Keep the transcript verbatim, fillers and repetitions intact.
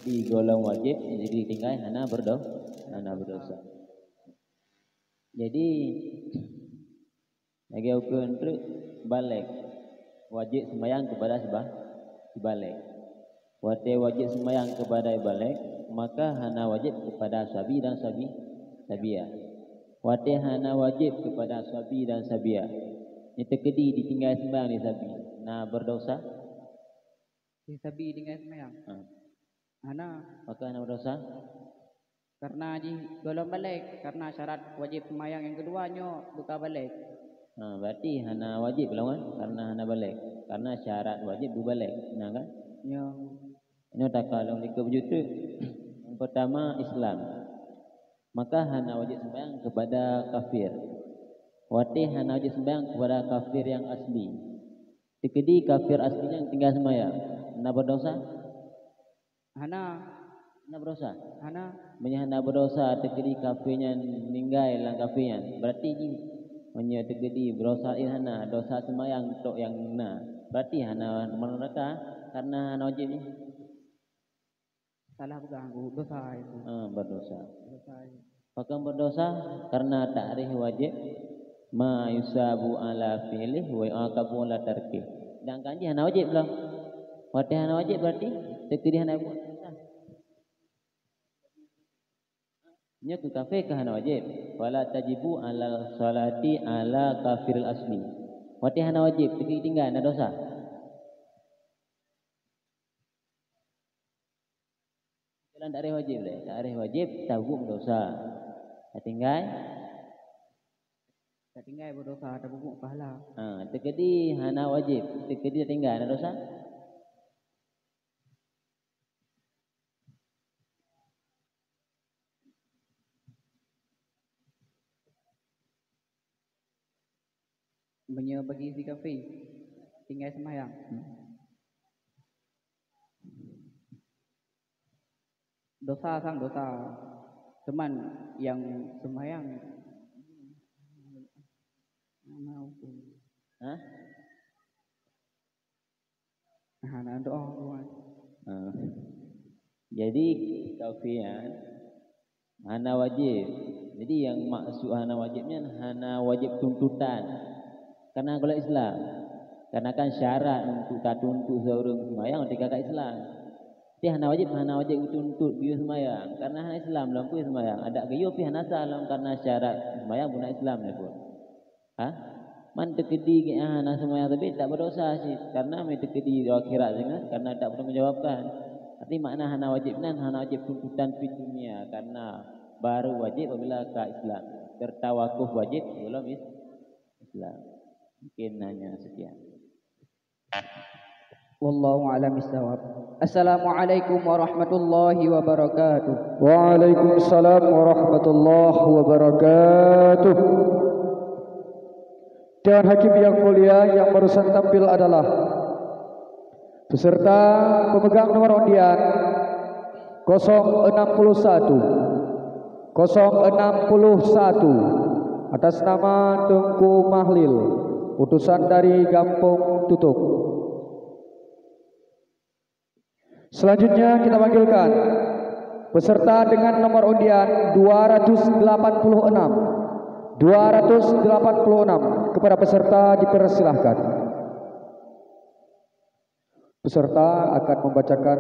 Di golom wajéb, jadi tinggai hana berdo-, hana berdosa. Jadi, lagée ukeue treuk balék, wajéb seumayang keupada siba-, sibalék. Watée wajéb seumayang keupada balék, maka hana wajéb keupada sabi dan sabi-, sabiah. Watée hana wajéb keupada sabi dan sabiah, nyang teukeudi ditinggai seumayang di sabi, na berdosa? Di sabi tinggai seumayang? Ha. Hana. Maka hana berdosa? Karena jih golom balék, karena syarat wajéb seumayang nyang keudua nyoe beuka balék. Ha, berarti hana wajéb lom kan? Karena hana balék. Karena syarat wajéb beubalék. Nah kan? Ya. Nyoe takalon likot beujuteuk. Yang pertama, Islam. Maka hana wajéb seumayang keupada kafir. Watée hana wajéb seumayang keupada kafir nyang asli. Teukeudi kafir asli nyan tinggai seumayang, na berdosa? Hana. Na berdosa? Hana. Meunyoe hana berdosa teukeudi kafir nyan ninggai lam kafir nyan, berarti jih meunyoe teukeudi berdosa, eh, hana, dosa seumayang tok nyang na. Berarti hana meuraka karena hana wajéb nyan. Salah peugah, Bu, dosa itu. Ah, berdosa. Dosa itu. Pakon berdosa? Karena ta'rif wajéb, ma yusabu ala fi'lih wa yu'aqabu ala tarkih. Sedangkan jih hana wajéb lom. Watée hana wajéb berarti teukeudi hana buet dosa. Nyoe keu kafé ka hana wajéb. Wala tajibu ala salati ala kafiril asli. Watée hana wajéb, teukeudi tinggai na dosa. Jalan ta'rif wajéb lé. Ta'rif wajéb, tabuet dosa. Tatinggai. Tatinggai berdosa, tabuet pahala. Ha, teukeudi hana wajéb, teukeudi tatinggai na dosa. Meunyoe bagi si kafé, tinggai seumayang. Dosa sang dosa. Cuman nyang seumayang. Hah? Hana doa, Tuan. Ah. Jadi, kafé nyan hana wajéb. Jadi, nyang maksud hana wajéb nyan hana wajéb tuntutan. Karena golom Islam. Karena kan syarat untuk tatuntut seureueng seumayang tika ka Islam. Tapi hana wajéb, hana wajéb geutuntut geuyue seumayang. Karena hana Islam lom peue seumayang. Adak geuyue pih hana sah lom karena syarat seumayang bunoe Islam lé peue. Ha? Man teukeudi geuh hana seumayang tapi tak berdosa cit, karena meu teukeudi di akhirat singoh karena tak bertanggung jawabkan. Tapi makna hana wajéb nyan hana wajéb tuntutan pih dunia, karena baru wajéb apabila ka Islam. Serta wakuf wajéb sebelum is-, Islam. Mungkin hanya sekian. Wallahu a'lam bissawab. Assalamualaikum warahmatullahi wabarakatuh. Waalaikumsalam warahmatullahi wabarakatuh. Dewan Hakim yang mulia, yang barusan tampil adalah peserta pemegang nomor undian kosong enam puluh satu, kosong enam puluh satu, atas nama Teungku Mahlil, utusan dari Gampong Tutuk. Selanjutnya kita panggilkan peserta dengan nomor undian dua ratus delapan puluh enam, dua ratus delapan puluh enam, kepada peserta dipersilahkan. Peserta akan membacakan